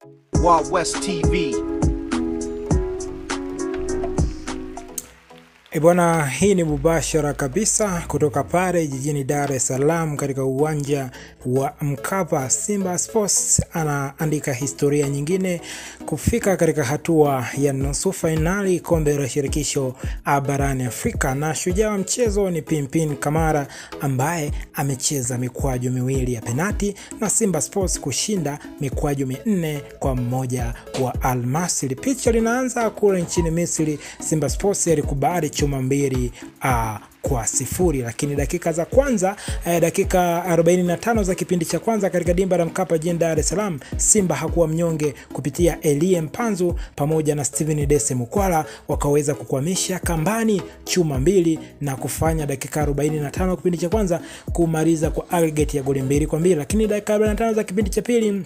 Wild West TV. Bwana, hii ni mubashara kabisa kutoka pale jijini Dar es Salaam katika uwanja wa Mkapa. Simba Sports anaandika historia nyingine kufika katika hatua ya nusu fainali kombe la shirikisho barani Afrika, na shujaa wa mchezo ni Pimpin Kamara ambaye amecheza mikwaju miwili ya penati na Simba Sports kushinda mikwaju 4-1 wa Al Masry. Picha linaanza kule nchini Misri. Simba Sports alikubali chuma 2-0, lakini dakika za kwanza dakika 45 za kipindi cha kwanza katika dimba la Mkapa jijini Dar es Salaam, Simba hakuwa mnyonge kupitia Elie Mpanzu pamoja na Steven Dese Mukwala wakaweza kukwamisha kambani chuma 2 na kufanya dakika 45 kipindi cha kwanza kumaliza kwa aggregate ya goli 2-2. Lakini dakika 45 za kipindi cha pili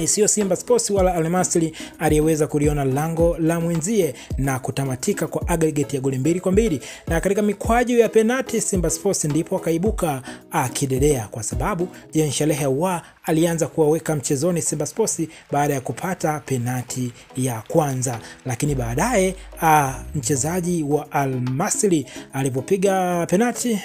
sio Simba Sports wala Al Masry aliyeweza kuliona lango la mwenzie na kutamatika kwa aggregate ya goli 2-2. Na katika mikwaju ya penati Simba Sports ndipo akaibuka akidedea, kwa sababu Jean Shalehe wa alianza kuwaweka mchezoni Simba Sports baada ya kupata penati ya kwanza, lakini baadaye mchezaji wa Al Masry alipopiga penati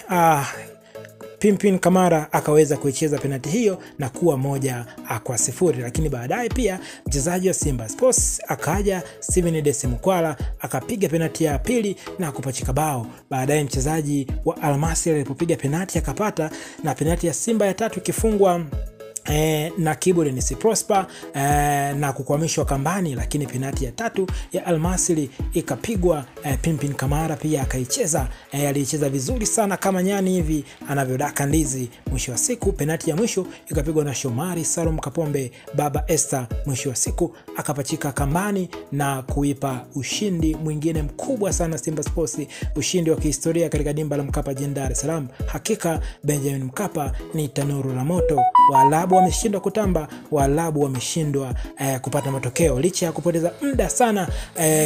Pimpin Kamara akaweza kuicheza penati hiyo na kuwa 1-0. Lakini baadaye pia mchezaji wa Simba Sports akaja Steven Dese Mukwala akapiga penati ya pili na kupachika bao. Baadaye mchezaji wa Al Masry alipopiga penati akapata, na penati ya Simba ya tatu ikifungwa na Kibu Denis Prosper na kukwamishwa kambani. Lakini penati ya tatu ya Al Masry ikapigwa, Pimpin Kamara pia akaicheza, aliicheza vizuri sana kama nyani hivi anavyodaka ndizi. Mwisho wa siku penati ya mwisho ikapigwa na Shomari Salum Kapombe Baba Esther, mwisho wa siku akapachika kambani na kuipa ushindi mwingine mkubwa sana Simba Sports, ushindi wa kihistoria katika dimba la Mkapa jijini Dar es Salaam. Hakika Benjamin Mkapa ni tanuru la moto. Waarabu wameshindwa kutamba, Waarabu wameshindwa kupata matokeo licha ya kupoteza muda sana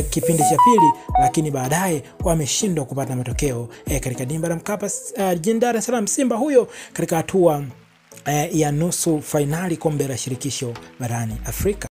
kipindi cha pili, lakini baadaye wameshindwa kupata matokeo katika dimba la Mkapa jijini Dar es Salaam. Simba huyo katika hatua ya nusu fainali kombe la shirikisho barani Afrika.